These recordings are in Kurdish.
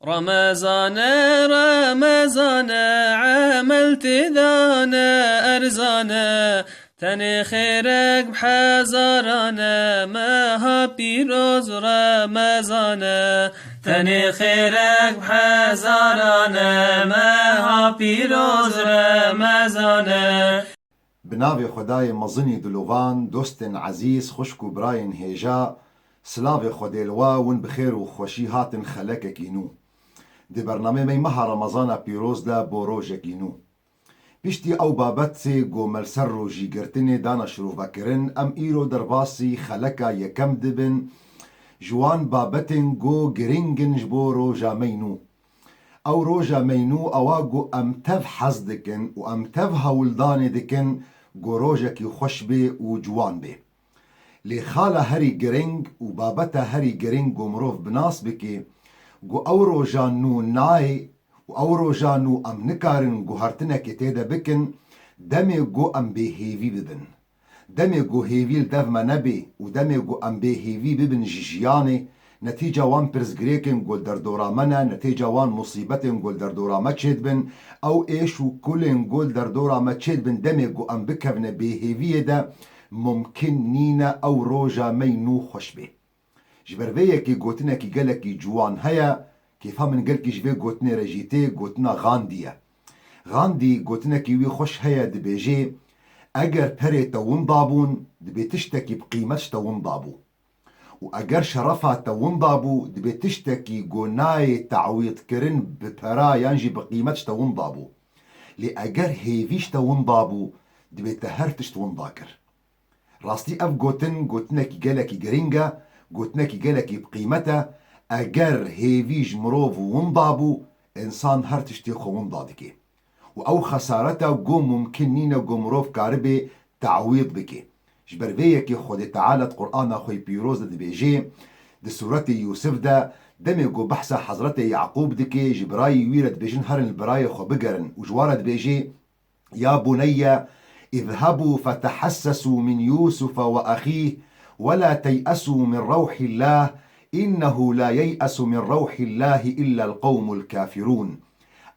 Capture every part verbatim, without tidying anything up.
Remezane, Remezane, emel tê de ne erzane. Tenê xêrek bi hezaran e, meha pîroz Remezan e. Tenê xêrek bi hezaran e, meha pîroz Remezan e. Bi navê Xwedayê mezinî dilovan, dostên ezîz, xwişk û birayên hêja, silavê Xwedê li we, win bi xêr û xweşî hatin xelekekî nû. Di bernameyê me meha Remezana pîroz de bo rojekî nû. Piştî ew babetê ku me li ser rojîgirtinê dana şirovekirin, em îro derbasî xeleka yekem dibin ji wan babetên ku giring in ji bo roja me yî nû. Ew roja me yî nû ewa ku em tev hez dikin û em tev hewldanê dikin ku rojekî xweş bê û ciwan bê. Lê xala herî giring û babeta herî giring ku mirov bi nas bike, ku ew roja nû nayê û ew roja nû em nikarin guhertinekê tê de bikin, demê ku em bêhêvî bibin. Demê ku hêvî li dev me nebê û demê ku em bêhêvî bibin ji jiyanê, netîca wan pirsgirêkên ku li derdora me ne, netîca wan musîbetên ku li derdora me çêdibin, ew êş û kulên ku li derdora me çêdibin, demê ku em bikevine bêhêviyê de, mumkin nîne ew roja me yî nû xweş bê. Ji ber vê yekê gotinekî gelekî ciwan heye, kêfa min gelkî ji vê gotinê re jî tê, gotina Gandî ye. Gandî gotinekî wî xweş heye, dibêjê, eger perê te winda bûn, dibê tiştekî bi qîmet ji te winda bû. Û eger şerefa te winda bû, dibê tiştekî ku nayê te'wîdkirin bi pera yan jî bi qîmet ji te winda bû. Lê eger hêvî ji te winda bû, dibê te her tişt winda kir. Rastî ev gotin, gotinekî gelekî giring e, gotinekî gelekî bi qîmet e. Eger hêvî ji mirov winda bû, însan her tiştê xwe winda dike. Û ew xesaret e ku mumkin nîne ku mirov karibe te'wîd bike. Ji ber vê yekê Xwedê Teala di Qur'ana xwe yê pîroz de dibêjê, di sûretê Yûsif de, demê ku behsa Hezretê Yaqûb dike, ji birayê wî re dibêjin, herin li birayê xwe bigerin û ji wan re dibêjê, يا بني اذهبوا فتحسسوا من يوسف وأخيه ولا تيأسوا من روح الله إنه لا ييأس من روح الله إلا القوم الكافرون.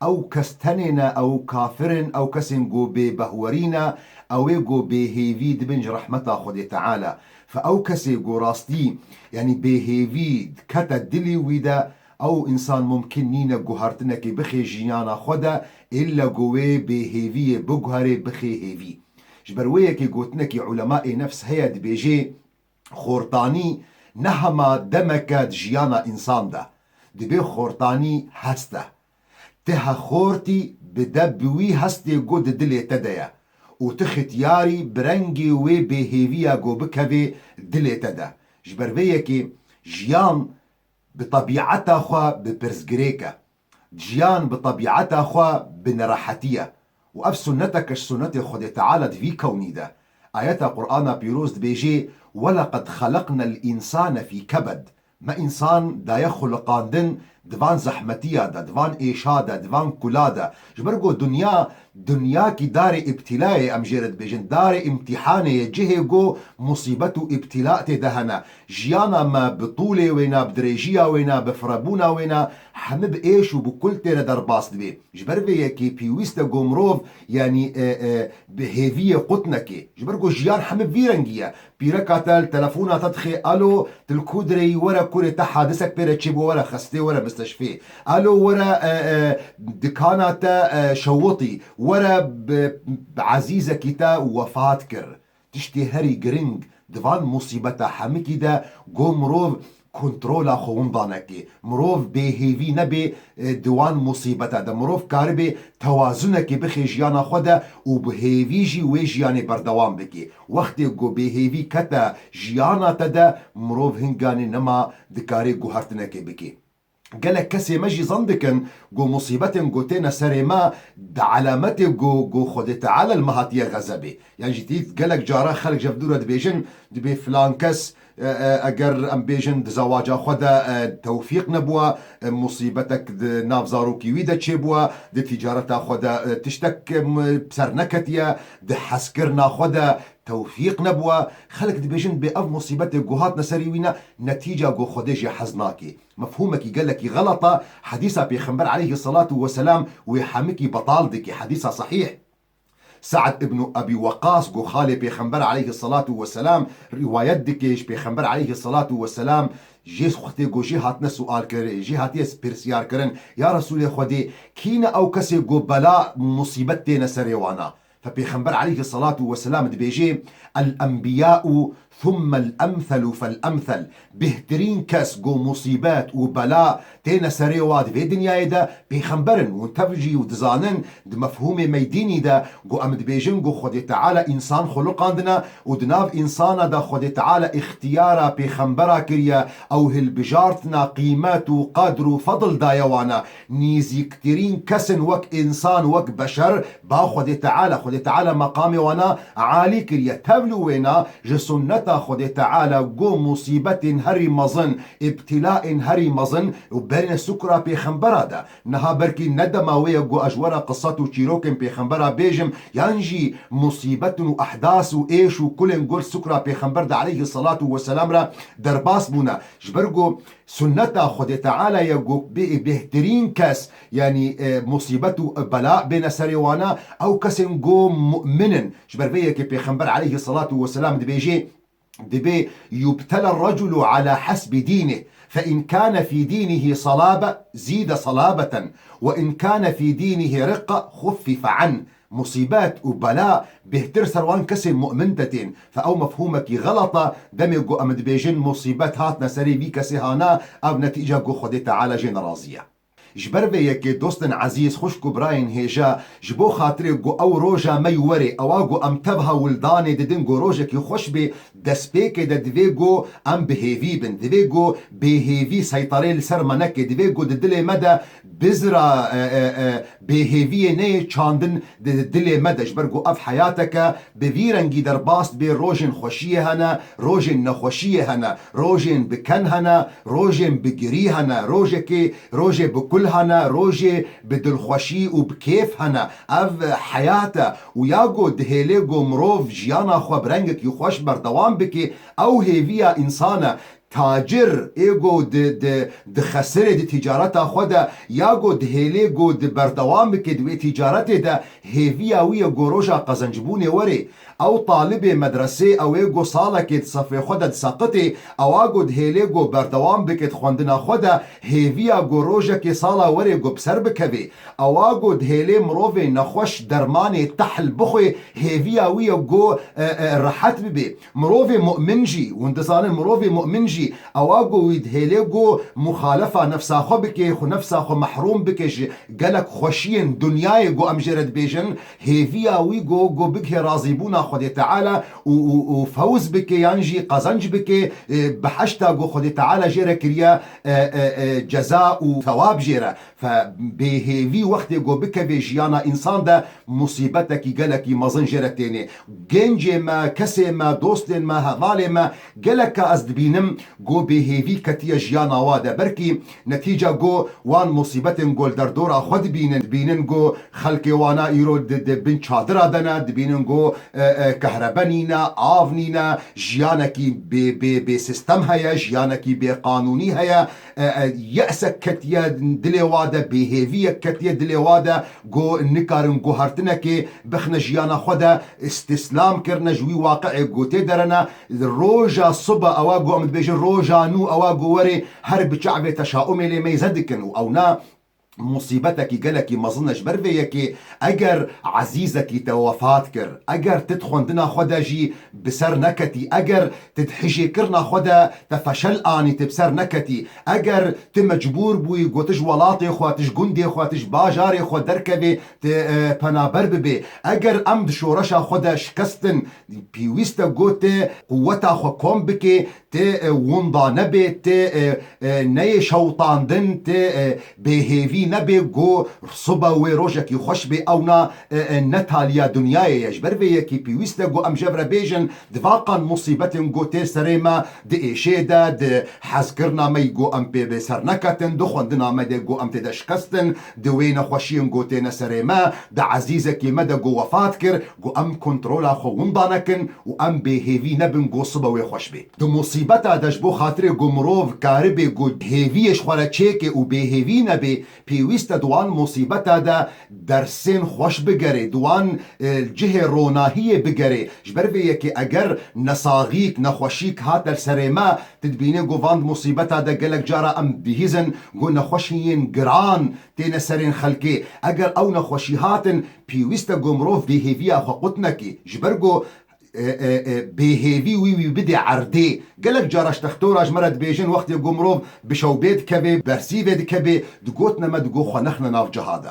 Ew kes tenê ne, ew kafir in, ew kesên ku bêbehwerî ne, ew ê ku bêhêvî dibin ji rehmeta Xwedê Teala. Fe ew kesê ku rastî, yanî bêhêvî dikete dilî wî de, ew însan mumkin nîne guhertinekê bixe jiyana xwe de, îlle ku wê bêhêviyê biguherê bixe hêvî. Ji ber wê yekê gotinekî ulemayê nefs heye, dibêjê, xortanî ne hema demek e di jiyana însan de. Dibê xortanî hest e. Ti hexortî bi de bi wî hestê ku di dilê te de ye û ti xitiyarî bi rengê wê bêhêviya ku bikevê dilê te de. Ji ber vê yekê jiyan bi tebîeta xwe bi pirsgirêk e. Jiyan bi tebîeta xwe bi nerehetî ye. Û ev sunneteke ji sunnetê Xwedê Teala di vî kewnî de. Ayeta Qur'ana pîroz dibêjê, وَلَقَدْ خَلَقْنَا الْاِنْسَانَ فِي كَبَدٍ. Me însan daye xuliqandin di van zehmetiya de, di van êşa de, di van kula de. Ji ber ku dinya, dinyakî darê îbtîlayê, em jê re dibêjin, darê îmtîhanê ye, cihê ku musîbet û îbtîla tê de hene. Jiyana me bi tûlê wêna, bi dirêjiya wêna, bi firebûna wêna, hemî bi êş û bi kul tê re derbas dibê. Ji ber vê yekê pêwîst e ku mirov, yanî, e, e, bi hêviyê qut neke. Ji ber ku jiyan hemî vî rengî ye. Pîreka te li telefona te dixê, alo, tu li ku dirê yî, were kurê te hadisek pê re çêbû, were xestê, were mistişfê. Alo, were, e, e, dikana te, e, şewitî, were bi, bi ezîzekî te wefat kir. Tiştê herî giring di van musîbeta hemikî de ku mirov kontrola xwe winda neke. Mirov bêhêvî nebe, e, di wan musîbeta de. Mirov karibe tewazunekê bixe jiyana xwe de û bi hêvî jî wê jiyanê berdewam bike. Wextê ku bêhêvî kete jiyana te de, mirov hinganê nema dikare guhertinekê bike. Gelek kesê me jî zan dikin ku musîbetên ku têne serê me di elametê ku, ku Xwedê Teala li me hatiye xezebê. Yan jî dît gelek cara xelk ji hev dû re dibêjin, dibê filan kes, e, e, eger em bêjin di zewaca xwe de, e, tewfîq nebûwa, e, musîbetek di nav zarokî wî de çêbûwa, di tîcareta xwe de, e, tiştek, e, m-, ser neketiye, di hezkirina xwe de tewfîq nebûwa. Xelk dibêjin bê ev musîbetê ku hatine serî wî ne, netîca ku Xwedê jê hez nake. Mefhûmekî gelekî xelet e, hedîsa Pêxember aleyhî selatu weselam wê hemikî betal dike, hedîsa sehîh. Sa'd ibn Ebî Weqqas ku xalê Pêxember aleyhî selatu weselam rîwayet dike ji Pêxember aleyhî selatu weselam, jê wextê ku jê hatine sual kirin, jê hatiye pirsiyar kirin, ya Resûlê Xwedê, kî ne ew kesê ku bela, musîbet têne serê wana? Fe Pêxember aleyhî selatu weselam dibêje, "El enbiya'u thumme el emthelu fel emthel." Bêhtirîn kes ku musîbet û bela têne serê wa di vê dinyayê de pêxember in. Hûn tev jî û dizanin di mefhûmê meydînî de ku em dibêjin ku Xwedê Teala însan xuluqandine û di nav însana de Xwedê Teala îxtiyara pêxembera kiriye, ew hilbijartina qîmet û qedr û fedl daye wana. Nîzîktirîn kes in wek însan, wek beşer, ba Xwedê Teala. Xwedê Teala meqamê wana alî kiriye. Tevlî wêna ji sunneta Xwedê Teala ku musîbetên herî mezin, îbtîlaên herî mezin û berîne sukra pêxembera de. Niha belkî ne dema wê ye ku ez ji we re qisat û çîrokên pêxembera bêjim, yan jî musîbetin û ehdas û êş û kulên ku li sukra pêxember de aleyhî selatu weselam re derbas bûne. Ji ber ku sunneta Xwedê Teala ye ku bê-, bêhtirîn kes, yanî, e, musîbet û bela bêne serê wana, ew kesên ku mu'min in. Ji ber vê yekê Pêxember aleyhî selatu weselam dibêje, dibê, "Yubtela reculu ala hesbi dînih, fe in kâne fî dînihi salabe, zîde salabeten, ve in kâne fî dînihi riqqa, xuffife anh." Musîbet û bela bêhtir ser wan kesên mu'min de tên. Fe ew mefhûmekî xelet e, demê ku em dibêjin musîbet hatine serê vî kesê hana, ev netîca ku Xwedê Teala jê nerazî ye. Ji ber vê yekê dostên ezîz, xwişk û birayên hêja, ji bo xatirê ku ew roja me yî werê, ewa ku em tev hewldanê didin ku rojekî xweş bê, destpêkê de divê ku em bi hêvî bin, divê ku bêhêvî seytarê li ser me neke, divê ku di dilê me de bizra, e, e, e, bêhêviyê neyê çandin di dilê me de, ji ber ku ev heyateke bi vî rengî derbas dibê, rojên xweşiyê hene, rojên nexweşiyê hene, rojên bi ken hene, rojên bi girî hene, rojekê, rojê bi kul hene, rojê bi dilxweşî û bi kêf hene. Ev heyat e û ya ku dihêlê ku mirov jiyana xwe bi rengekî xweş berdewam bike, ew hêviya însan e. Tacir ê ku di, di, dixesirê di tîcareta xwe de, ya ku dihêlê ku di berdewam bike di wê tîcaretê de, hêviya wî ye ku roja qezencbûnê were. Ew talibê medresê, ew ê ku salekê di sefê xwe de diseqitê, ewa ku dihêlê ku berdewam bike di xwendina xwe de, hêviya ku rojekê sala were ku bi ser bikeve. Ewa ku dihêlê mirovê nexweş dermanê tehl bixwe, hêviya wî ye ku, e, e, rehet bibe. Mirovê mu'min jî, hûn dizanin mirovê mu'min jî, ewa ku wî dihêlê ku muxalefa nefsa xwe bike, xwe nefsa xwe mehrûm bike ji gelek xweşiyên dinyayê ku em jê re dibêjin, hêviya wî ku, ku bigihe razîbûna Xwedê Teala û, û, û fewz bike yan jî qezenc bike, e, behişta ku Xwedê Teala jê re kiriye, e, e, e, ceza û thewab jê re. Fe bêhêvî wextê ku bikeve jiyana însan de, musîbetekî gelekî mezin jê re têne. Gencê me, kesê me, dostên me, hevalê me, geleka ez dibînim ku bêhêvî ketiye jiyana wa de. Belkî netîca ku wan musîbetên ku li derdora xwe dibînin, dibînin ku xelkê wana îro di, di bin çadira de ne, dibînin ku, e, e, kehrebe nîne, av nîne, jiyanekî bê, bê, bê sistem heye, jiyanekî bê qanûnî heye, e, e, ye'sek ketiye dilê wa de, bêhêviyek ketiye dilê wa de, ku nikarin guhertinekê bixine jiyana xwe de, îstîslam kirine ji wî waqi'ê ku tê de re ne. Roja sibe ewa ku em dibêjin roja nû ewa ku were her bi çavê teşaumê lê meyze dikin û ew ne musîbetekî gelekî mezin e. Ji ber vê yekê eger ezîzekî te wefat kir, eger tu di xwendina xwe de jî bi ser neketî, eger tu di hijêkirina xwe de te feşel anî, tu bi ser neketî, eger tu mecbûr bûyî ku tu ji welatê xwe, tu ji gundê xwe, tu ji bajarê xwe derkevê, tu, e, penaber bibê, eger em di şoreşa xwe de şikestin, pêwîst e ku tu quweta xwe kom bikê, tê, e, winda nebê, tê, e, e, neyê şewtandin, tê, e, bêhêvî nebê, go sibe wê rojekî xweş bê, ewna, e, e, ne taliya dinyayê ye. Ji ber vê yekê pêwîst e go em jev re bêjin, di va qan musîbetên go tê serê me, di êşê de, di hezkirina me yî go em pê bi ser neketin, di xwendina me de go em tê de şikestin, di wê nexweşiyên go têne serê me, di ezîzekî me de go wefat kir, go em kontrola xwe winda nekin û em bêhêvî nebin go sibe wê xweş bê. Di musîbeta de ji bo xatirê go mirov karibê go hêviyê ji xwe re çêke û bêhêvî nebê, pêwîst e di wan musîbeta de dersên xweş bigere, di wan, e, cihê ronahiyê bigere. Ji ber vê yekê eger nesaxîk, nexweşîk hate li serê me, tu dibînê go van di musîbeta de gelek cara em dihîzin, go nexweşiyên giran têne serên xelkê. Eger ew nexweşî hatin, pêwîst e go mirov bêhêviya xwe qut nekî. Ji ber go, e, e, e, bêhêvî wî wî bidê erdê. Gelek cara ji textora ji me re dibêjin, wextê go mirov bi şewbê dikevê, bersîvê dikevê, digotine me, digo xwe nexne nav ciha de.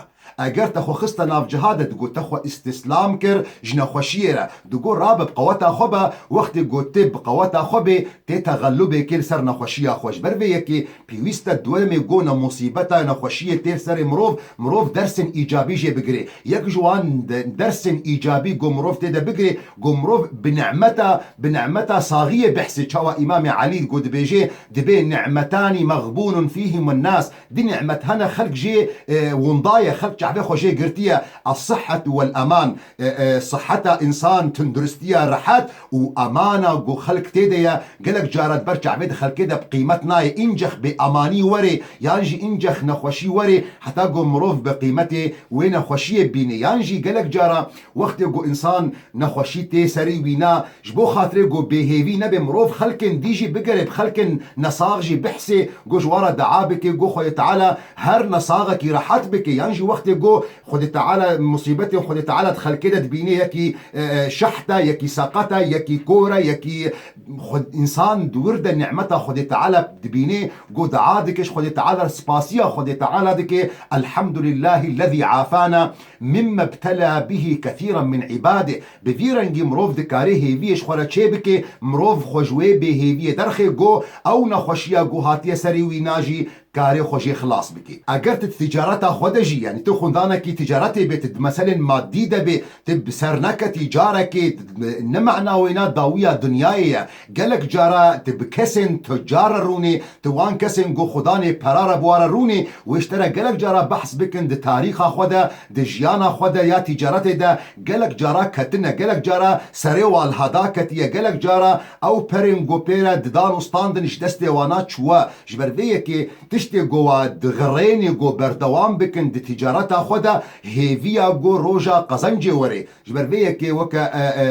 Eger te xwe xiste nav ciha de, digo te xwe îstîslam kir ji nexweşiyê re. Digo rabe bi qeweta xwe be, wextê go tê bi qeweta xwe bê, tê texelubê kê li ser nexweşiya xwe. Ji ber vê yekê pêwîst e demê go ne musîbeta nexweşiyê tê li serê mirov, mirov dersên îcabî jê bigirê. Yek ji wan de-, dersên îcabî go mirov tê de bigirê, go mirov bi nimeta, bi nimeta saxiyê behsê. Çawa Îmamê Elî go dibêjê, dibê nimetanî mexbûnun fîhimun nas. Di nimet hene xelk jê, e, winda ye, xelk çavê xwe jê girtiye. Es-sihhetu wel eman. E, e, siheta însan, tunduristiya, rehet û emana ku xelk tê de ye. Gelek cara di ber çavê di xelkê de bi qîmet nayê. Încex bêemanî werê, yan jî încex nexweşî werê, heta ku mirov bi qîmetê wê nexweşiyê bîne. Yan jî gelek cara wextê ku însan nexweşî tê serî wî na, ji bo xatirê ku bêhêvî nebe, mirov xelkên dî jî bigere, bi xelkên nesax jî bihsê, ku ji wan re dua bike, ku Xwedê Teala her nesaxekî rehet bike, yan jî wextê ku Xwedê Teala, musîbetên Xwedê Teala di xelkê de dibîne, yekî, e, e, şeht e, yekî seqet e, yekî kor e, yekî xwe, însan di wir de nimeta Xwedê Teala dibîne, ku dua dike, ji Xwedê Teala re spasiya Xwedê Teala dike, Elhamdulillahillezî afana mimme btela bihî kethîran min îbadê. Bi vî rengî mirov dikare hêviyê ji xwe re çê bike, mirov xwe ji wê bêhêviyê derxe, go ew nexweşiya go hatiye serê wî na jî karê xwe jê xilas bike. Eger tu di ticareta xwe de jî, yanî tu xwendanekî ticaretê bê, tu di meselên madî de bê, tu bi ser neketî carekê, ne mana wêna dawiya dinyayê ye. Gelek cara tu bi kesên tucar re rûnê, tu wan kesên ku xudanê pera re bi wan re rûnê, wê ji te re gelek cara behs bikin di tarîxa xwe de, di jiyana xwe de ya tîcaretê de, gelek cara ketine, gelek cara serê wan li heda ketiye, gelek cara ew perên ku pê re didan û standin ji destê wana çûwe. Ji ber vê yekê tiştê ku wa dixirênê ku berdewam bikin di tîcareta xwe de, hêviya ku roja qezencê werê. Ji ber vê yekê weke, e, e,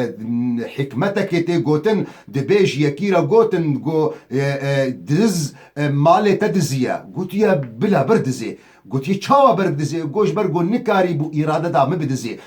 hikmetekê tê gotin, dibê ji yekî re gotin, go, e, e, diz, e, malê te diziye. Gotiye, bila bir dizê. Gotiye, çawa bir dizê? Go, ji ber go nikarî bû îrade da min bidizê.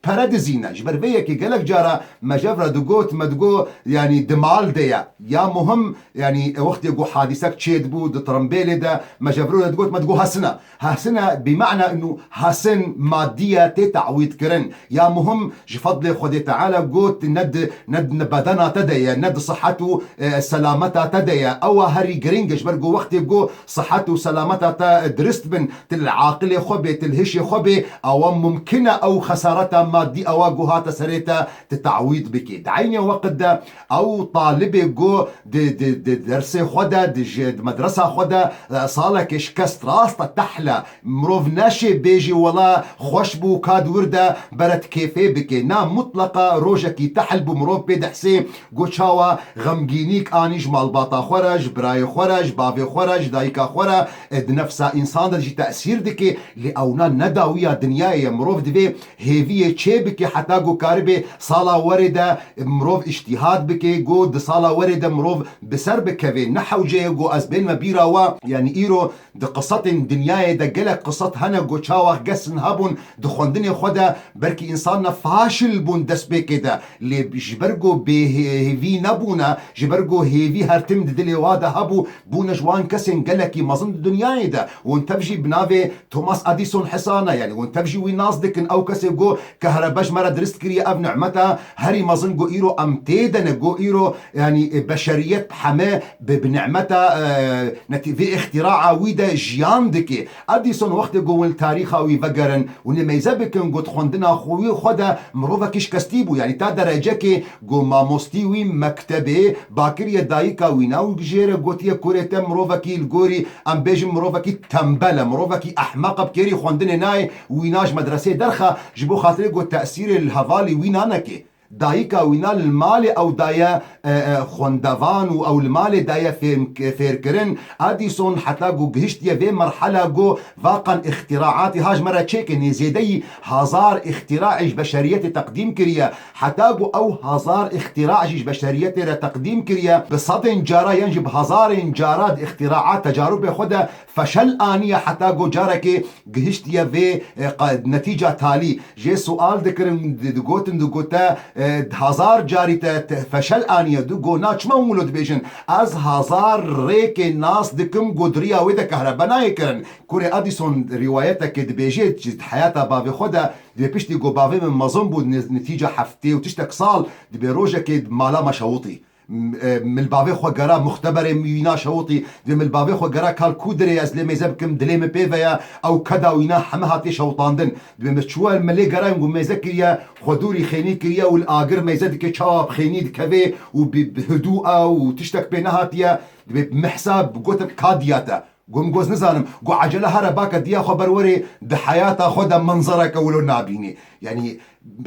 Pere dizîne. Ji ber vê yekê gelek cara me jev re digot, me digo, yanî di mal de ye. Ya muhim, yanî, e, wextê ku hadîsek çêdibû di tirimbêlê de, me jev re digot, me digo hesine. Hesine bi mana inu hesin madî ye, tê te'wîd kirin. Ya muhim, ji fedlê Xwedê Teala got, ne di, ne di bedena te de ye, ne di sihet û, e, selameta te de ye. Ewa herî giring e, ji ber ku wextê ku sihet û selameta te dirist bin, tu li aqilê xwe bê, tu li hişê xwe bê, ewa mumkin e ew xesareta madî ewa ku hate serê te, tu te'wîd bikî. Di eynê weqt de ew talibê ku di, di, di dersê xwe de, di ji, di medresa xwe de, e, salekê şikest rast e, tehl e. Mirov neşê bêjî wela xweş bû, ka di wir de bere di kêfê bike. Na mutleqa rojekî tehl bû, mirov pê dihsê, go çawa xemgînîk anî ji malbata xwe re, ji birayê xwe re, ji bavê xwe re, ji dayika xwe re, e, di nefsa însan de jî tesîr dike. Lê ewna ne dawiya dinyayê ye. Mirov divê hêviyê çê bike heta ku karibê sala werê de mirov îştîhad bike, ku di sala werê de mirov bi ser bikeve. Ne hewce ye ku ez bênme bîra we, yanî îro di qisetên dinyayê de gelek qiset hene ku çawa kesin hebûn di xwendinê xwe de belkî însan ne faşil bûn destpêkê de. Lê ji ber ku bêhêvî nebûne, ji ber ku hêvî her tim di dilê wa de hebû, bûne ji wan kesên gelekî mezin di dinyayê de. Hûn tev jî bi navê Thomas Edison hesane, yanî hûn tev jî wî nas dikin, ew kesê ku Kahrebe ji me re dirist kiriye ev nimeta herî mezin, go îro em tê de ne, go îro, yanî, e, beşeriyet heme bi, bi nimeta, e, netî-, vê îxtîraa wî de jiyan dike. Edîson wextê go hûn li tarîxa wî vegerin, hûn ê meyze bikin, go di xwendina xwe wî xwe de mirovekî şikestî bû. Yanî ta derecekê go mamostî wî mektebê ba kiriye dayika wî na û jê re gotiye kurê te mirovekî li gorî, em bêjin mirovekî tembel e, mirovekî ehmeq e, bi kêrî xwendinê nayê, wîna ji medreseyê derxe, ji bo xatirê go tesîrê li hevalî wîna neke. Dayika wîna li malê ew daye, e, e, xwendevan û ew li malê daye fêm-, fêrkirin. Edîson heta ku gihiştiye vê merhela ku vaqan îxtîraatî ha ji me re çêke, nêzêdeyî hazar îxtîraê ji beşeriyetê teqdîm kiriye. Heta ku ew hazar îxtîra jî ji beşeriyetê re teqdîm kiriye, bi sedên cara yan jî bi hazarên cara di îxtîraat tecarûbê xwe de feşel aniye, heta ku carekê gihiştiye vê, e, qa-, netîca talî. Jê sual dikirin, di-, digotin, digote, e, hazar carî te, te feşel aniye, du go na çima hûn wilo dibêjin? Ez hazar rêkê nas dikim, go di riya wê de kahrebe nayê kirin. Kurê Edîson rîwayeteke dibêje, ji heyata bavê xwe de, dibê piştî go bavê min mezin bû, ni-, netîca heftê û tiştek sal, dibê rojekê mala me şewitî. M-, e, min li bavê xwe gera, muxteberê wîna şewitî. Dibê min li bavê xwe gera, kal ku dirê ez lê mêze bikim, dilê min pê ve ye, ew keda wîna heme hatiye şewitandin. Dibê min çûye, min lê gerayim, got mêze kiriye, xwe dûrî xênî kiriye û li agir mêze dike, çawa bi xênî dikeve û bi, bi hidû e û tiştek pê nehatiye. Dibê mihsa gotin ka diya te. Go min go ez nizanim. Go ecele here bake diya xwe ber werê, di heyata xwe de menzereke wilo nabînî. Yanî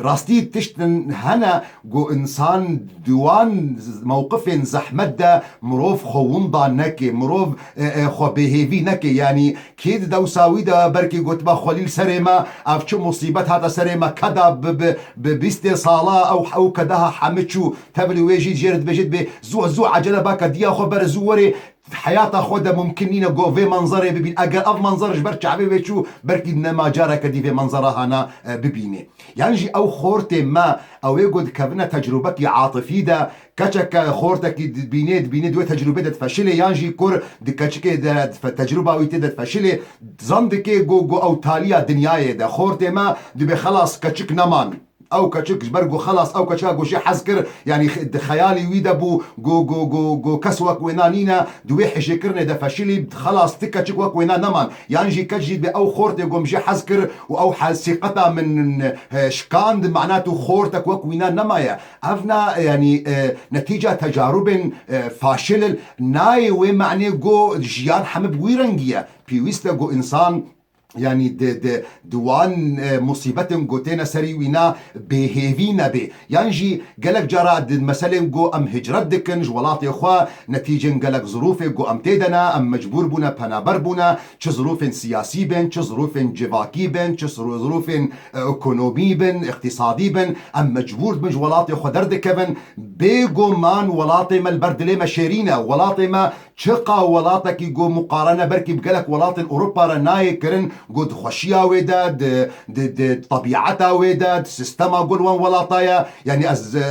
rastî tiştin hene, go însan di wan mewqifên zehmet de mirov xwe winda neke, mirov, e, e, xwe bêhêvî neke. Yanî kê di dewsa wî de belkî gotiba xwelî li serê me, ev çi musîbet hate serê me, keda bi, bi, bi bîstê sala ew, ew kedaha hemî çû, tevlî wê jî jê re dibêje, dibê zû, zû ecele bake diya xwe bere zû werê. Heyata xwe de mumkin nîne go vê manzerê bibîn. Eger ev manzer ji ber çavê wê çû, belkî nema careke dî vê manzera hana, e, bibînê. Yan jî ew xortê me, ew ê go dikevine tecrûbekî atifî de, keçeke xortekî dibînê, dibînê di wê tecrûbê de difeşilê, yan jî kur di keçikê de dife-, tecrûba wî tê de difeşilê, zan dike go, go ew taliya dinyayê de. Xortê me dibê xelas keçik neman. Ew keçik ji ber ku xelas ew keçika ku jê hez kir, yanî x-, di xeyalî wî de bû ku, ku, ku, ku kes wek wêna nîne, di wê hijêkirinê de feşilî, xelas ti keçik wek wêna neman. Yan jî keç jî dibê ew xortê ku min jê hez kir û ew he-, sîqeta min, e, şikand, mana tu xortek wek wîna nemaye. Ev na, yanî, e, netîca tecarubên, e, faşil nayê wê manê ku jiyan heme bi wî rengî ye. Pêwîst e ku însan Yanî di, di, di wan, e, musîbetên ku têne serî wîna bêhêvî nebe. Yan jî gelek cara di meselên ku em hicret dikin ji welatê xwe, netîcên gelek zirûfê ku em tê de ne, em mecbûr bûne, penaber bûne, çi zirûfên siyasî bin, çi zirûfên civakî bin, çi zirû-, zirûfên, e, ekonomî bin, îqtîsadî bin, em mecbûr dibin ji welatê xwe derdikevin. Bêguman welatê me li ber dilê me şêrîn e. Welatê me Çiqa welatekî ku muqarene belkî bi gelek welatên Ewropa re nayê kirin, ku di xweşiya wê de, di, di, di tebîeta wê de, di sistema ku li wan welata ye, yanî ez, e,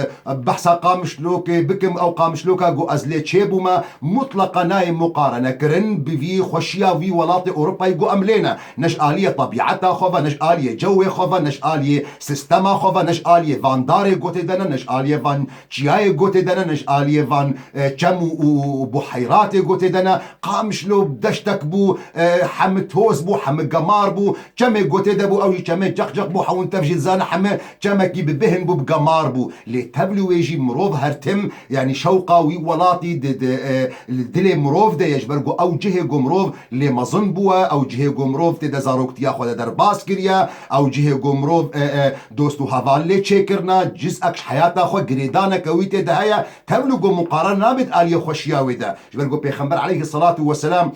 behsa Qamişlokê bikim, ew Qamişloka ku ez lê çêbûme, mutleqa nayê muqarene kirin bi vî xweşiya vî welatê Ewropayê ku em lê ne. Ne ji aliyê tebîeta xwe ve, ne ji aliyê cewê xwe ve, ne ji aliyê sistema xwe ve, ne ji aliyê van darê ku tê de ne, ne ji aliyê van çiyayê ku tê de ne, ne ji aliyê van, e, çem û, û, û buheyratê ku tê de ne. Qamişlo deştek bû, e, hemi toz bû, hemi gemar bû. Çemê ku tê de bû, ew jî çemê ceqceq bû, hewin tev jî dizane hemi çemekî bi bêhn bû, bi gemar bû. Lê tevlî wê jî mirov her tim, yanî şewqa wî welatî di, di, e, li dilê mirov de ye, ji ber ku ew cihê ku mirov lê mezin bûye, ew cihê ku mirov tê de zaroktiya xwe de derbas kiriye, ew cihê ku mirov, e, e, dost û heval lê çêkirine, cizek ji heyata xwe girêdaneke wî tê de heye, tevlî ku muqarene nabe di aliyê xweşiya wê de. Ji ber ku Pêxember aleyhisselatu vesselam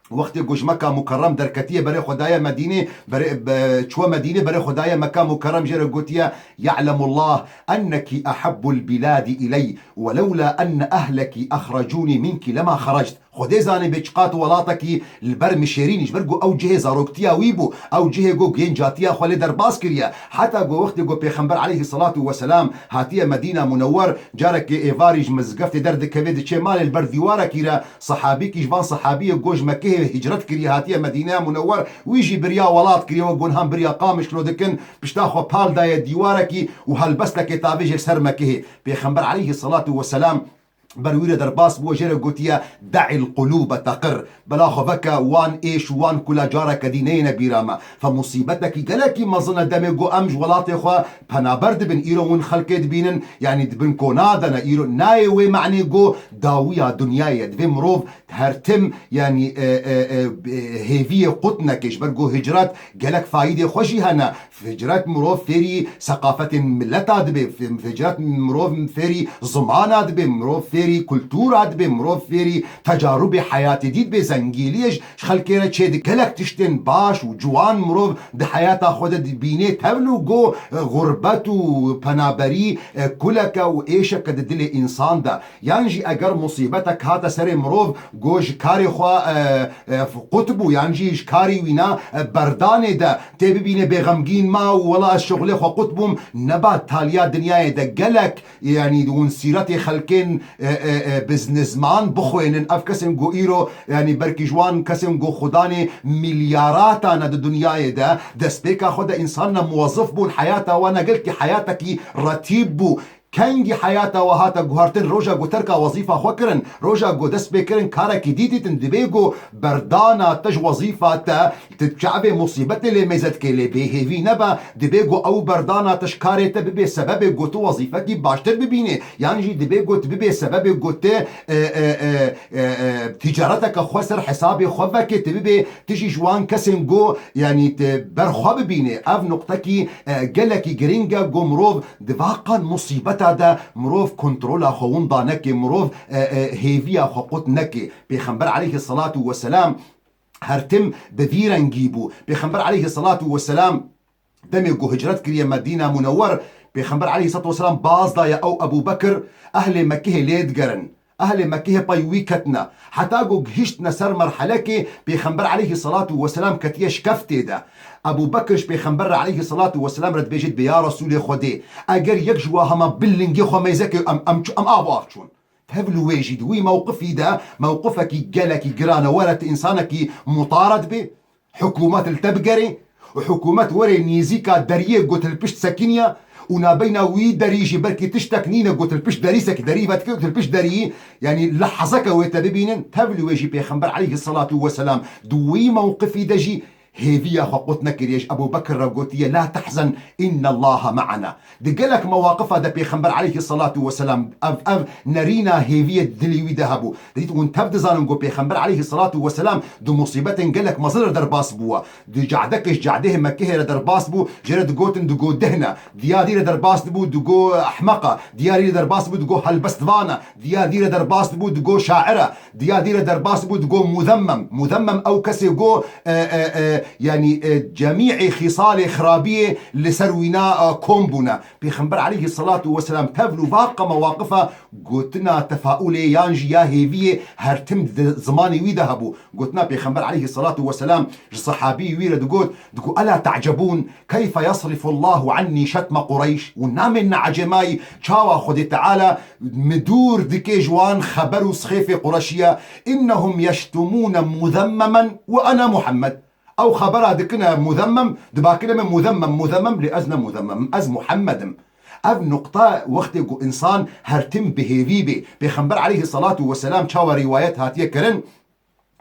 wextê ku ji Meka Mukerrem derketiye berê xwe daye Medînê, berê, be, çûye Medînê, berê xwe daye Meka Mukerrem, jê re gotiye, "Ye'lemullah enneki ehabbul biladi iley, ve lewla enne ehleki ehrecûnî minki lema xerect." Xwedê zanê bê çiqat welatekî li ber min şêrîn î, ji ber ku ew cihê zaroktiya wî bû, ew cihê ku gencatiya xwe lê derbas kiriye. Heta ku wextê ku Pêxember aleyhisselatu vesselam hatiye Medîna Munewwer, carekê êvarî ji mizgeftê derdikeve diçe malê, li ber dîwarekî re sehabîkî ji van sehabiyê ku ji Mekê hicret kiriye hatiye Medîneya Munewwer, wî jî biriya welat kiriye, wek gonhan biriya Qamişlo dikin, pişta xwe pal daye dîwarekî û helbestekê tavêje ser Mekihê. Pêxember aleyhî selatu weselam ber wî re derbas bû, jê re gotiye, "De'il qulûbe teqir." Bela xwe veke wan êş û wan kula careke dî neyêne bîra me. Fe musîbetekî gelekî mezin e demê ku em ji welatê xwe penaber dibin. Îro hûn xelkê dibînin, yanî di bin kona de ne. Îro nayê wê manê ku dawiya dinyayê ye. Divê mirov her tim, yanî, e, e, e, hêviyê qut neke. Ji ber ku hicret gelek fayîdê xwe jî hene. Hicret mirov fêrî seqafetên mileta dibe, hicret mirov fêrî zimana dibe, mirov fêrî kultura dibe, mirov fêrî tecarubê heyatê dî dibe, zengîliyê ji xelkê re çê dike. Gelek tiştên baş û ciwan mirov di heyata xwe de dibîne, tevl û go, e, xurbet û penaberî, e, kuleke û êşeke di dilê însan de. Yan jî eger musîbetek hate serê mirov, go ji karê xwe, e, e, qut bû, yan jî ji karî wîna, e, berdanê de tê bibîne bêxemgîn ma û wela ez şixulê xwe qut bûm, neba taliya dinyayê de gelek, yanî hûn sîretê xelkên, e, e, e, biznizman bixwênin. Ev kesên ku îro, yanî belkî ji wan kesên ku xudanê milyaratan e di dinyayê de, destpêka xwe de însan ne muwezif bûn, heyata wan ne gelkî heyatekî retîb bû. Kengî heyata we hate guhertin, roja ku terka wezîfa xwe kirin, roja ku dest pê kirin karekî dî dîtin, dibê ku berdana te ji wezîfa te, tu çavê musîbetê lê mêze dike, lê bêhêvî nebe, dibê ku ew berdana te ji karê te bibe sebebê ku tu wezîfekî baştir bibînê, yan jî dibê ku tu bibe sebebê ku tu, e, e, e, e, e, tîcareteke xwe ser hesabê xwe veke, tu bibe, tu jî ji wan kesên ku, yanî tu ber xwe bibînê. Ev nuqtekî, e, gelekî giring e ku mirov di va qan musîbeta de mirov kontrola xwe winda neke, mirov, e, e, hêviya xwe qut neke. Pêxember aleyhî selatu weselam her tim bi vî rengî bû. Pêxember aleyhî selatu weselam demê ku hicret kiriye Medîna Munewwer, Pêxember aleyhî selatu weselam baz daye ew Ebû Bekir, ehlê Mekihê lê digerin. Ehlê Mekihê pey wî ketine. Heta ku gihiştine ser merhelekê, Pêxember aleyhî selatu weselam ketiye şikeftê de. Ebû Bekir ji Pêxember re aleyhî selatu weselam re dibêjit, bê ya Resûlê Xwedê, eger yek ji wa hema bin lingê xwe meyzeke em, em, çû-, em av av çûn. Tevlû wê jî di wî mewqifî de, mewqifekî gelekî giran e, were tu însanekî mutara dibê, hikûmet li te bigerê û hikûmet were nêzîka deriyê got li pişt sekiniya û nabeyna wî derî jî belkî tiştek nîne got li pişt derî sekî, derî vedikê got li pişt deriyî, yanî lehzeke wê te bibînin, tevlî wê jî Pêxember aleyhî selatu weselam di wî mewqifî de jî hêviya xwe qut nekiriye, ji Ebû Bekir re gotiye, "La tehzen, innallaha me'ana." Di gelek mewaqifa de Pêxember aleyhî selatu weselam ev, ev nerîna hêviyê di dilê wî de hebû. Didît hûn tev dizanin ku Pêxember aleyhî selatu weselam di musîbetên gelek mezin re derbas bû. Di cadekê ji cadehê Mekehê re derbas bû, jê re digotin digo dehne. Diyarî re derbas dibû digo ehmeqa. Diyarî re derbas dibû digo helbestvana. Diyarî re derbas dibû digo şaira. Diyarî re derbas dibû digo muzemmem. Muzemmem ew kesê go, e, e, e, yanî, e, cemî'ê xîsalê xirabiyê li ser wîna, e, kom bûne. Pêxember aleyhî selatu weselam tevlû va qe mewaqifa gotina tefaulê yan jî ya hêviyê her tim di zimanê wî de hebû. Gotina Pêxember aleyhî selatu weselam ji sehabî wî re digot, digo, "Ela ta'cebûn keyfe yasrifu Allahu annî şetme Qureyş?" Hûn namên ne ecemayî çawa Xwedê Teala mi dûr dike ji wan xeber û sixêfê Qureşiya, "Innehum yeştumûne muzemmemen ve ena Muhammed." Ew xebera dikine muzemmem, dibakine me muzemmem, muzemmem, lê ez ne muzemmem im, ez Muhammed im. Ev nuqta wextê ku însan her tim bi hêvî bê. Pêxember aleyhî selatu weselam çawa rîwayet hatiye kirin,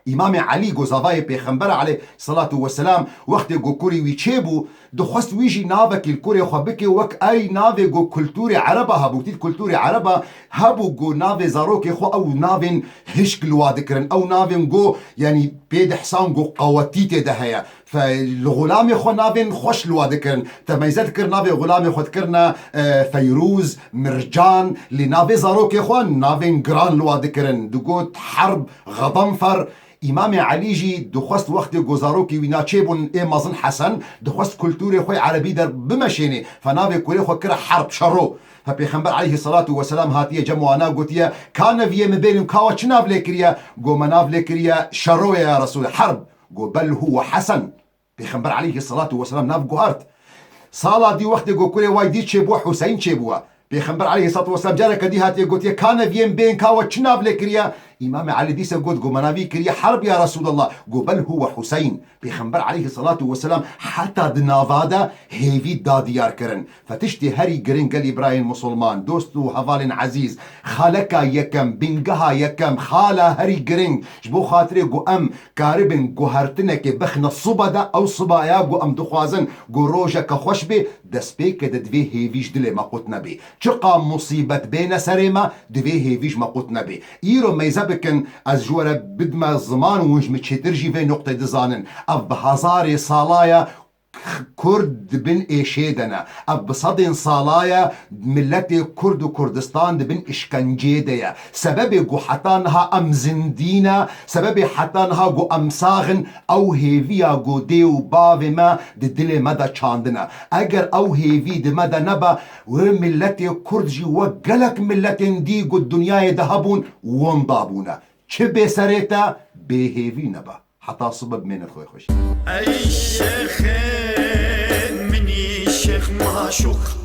Îmamê Elî ku zavayê Pêxember aleyhî selatu weselam wextê ku kurê wî çêbû, dixwest wî jî navekî li kurê xwe bike wek ey navê ku kultûrê Ereba hebû. Dît kultûrê Ereba hebû ku navê zarokê xwe ew navên hişk li wa dikirin. Ew navên ku, yanî pê dihsan ku qewetî tê de heye. Fe-, li xulamê xwe navên xweş li wa dikirin. Te meyze dikir navê xulamê xwe dikirine, e, Feyrûz, Mircan, lê navê zarokê xwe navên giran li wa dikirin. Digot Herb, Xedanfer. Îmamê Elî jî dixwest wextê ku zarokê wî naçê bûn ê mezin Hesen, dixwest kultûrê xwe yê erebî der bimeşênê. Fe navê kurê xwe kire Herb, şero. Fe Pêxember aleyhî selatu weselam hatiye cem wana gotiye, "Ka neviyê min bênim, ka we çi nav lê kiriye?" Go, "Me nav lê kiriye şero ye ya Resûl, Herb." Go, "Bel huwe Hesen." Pêxember aleyhî selatu weselam nav guhart. Sala dî wextê ku kurê way dî çêbû, Huseyn çêbû. Pêxember aleyhî selatu weselam careke dî hatiye gotiye, "Ka neviyên bên, ka we çi nav lê kiriye?" Îmamê Elî dîse got, got, "Me navî kiriye herb ya Resûlallah." Got, "Bel huwe Huseyn." Pêxember aleyhisselatu vesselam heta di nava de hêvî da diyar kirin. Fe tiştê herî giring gelî birayên musulman, dost û hevalên ezîz, xaleka yekem, bingeha yekem, xala herî giring, ji bo xatirê ku em karibin guhertinekê bixine sibe de, ew sibeya ku em dixwazin ku rojeke xweş bê, destpêke de divê hêvî ji dilê me qut nebê. Çiqa musîbet bêne serê me, divê hêvî ji me qut nebê. Îro meyze bikin, ez ji we re bidme ziman û hûn ji min çêtir jî vê nuqtê dizanin. Ev bi hezarê sala ye Kurd di bin êşê de ne. Ev bi sedên sala ye miletê Kurd û Kurdistan di bin îşkenceyê de ye. Sebebê ku heta niha em zindî ne, sebebê heta niha ku em sax in, ew hêviya ku dê û bavê me di dilê me de çandine. Eger ew hêvî di me de nebe, wê miletê Kurd jî wek gelek miletên dî ku di dinyayê de hebûn, wenda bûne. Çi bê serê te, bêhêvî nebe. Heta sibe bimêne xwê xweşî. Ey şêxê minî şêx maşûq.